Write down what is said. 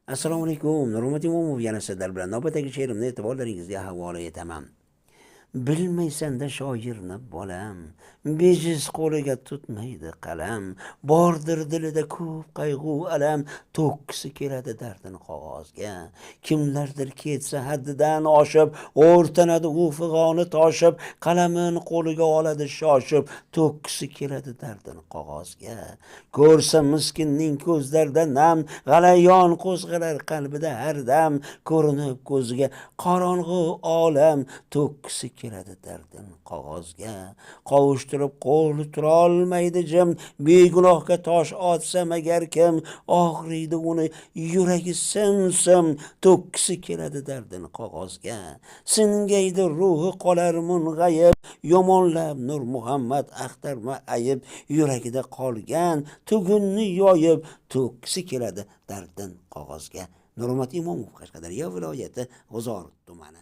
Assalomu alaykum, Nurmat Imomov yana sizlar bilan navbatdagi she'rimni e'tiborlaringizga havola etaman. Bilmaysan-da shoirni bolam, bejiz qo'liga tutmaydi qalam, bordir dilida ko'p qayg'u alam, to'kkisi keladi dardini qog'ozga. Kimlardir ketsa haddidan oshib, o'rtanadi u fig'oni toshib, qalamin qo'liga oladi shoshib, to'kkisi keladi dardini qog'ozga. Ko'rsa miskinning ko'zlarida nam, g'alayon qo'zg'alar qalbida har dam, ko'rinib ko'ziga qorong'u olam, to'kkisi keladi dardin qog'ozga. Qovushtirib qo'l turolmaydi jim, begunohga tosh otsa magar kim, og'riydi uni yuragi sim sim, to'kkisi keladi dardin qog'ozga. Singaydi ruhi qolar mung'ayib, yomonlab Nur Muhammad axtarma ayib, yuragida qolgan tugunni yoyib, to'kkisi keladi dardin qog'ozga. Nurmat Imomov, Qashqadaryo viloyati, G'uzor tumani.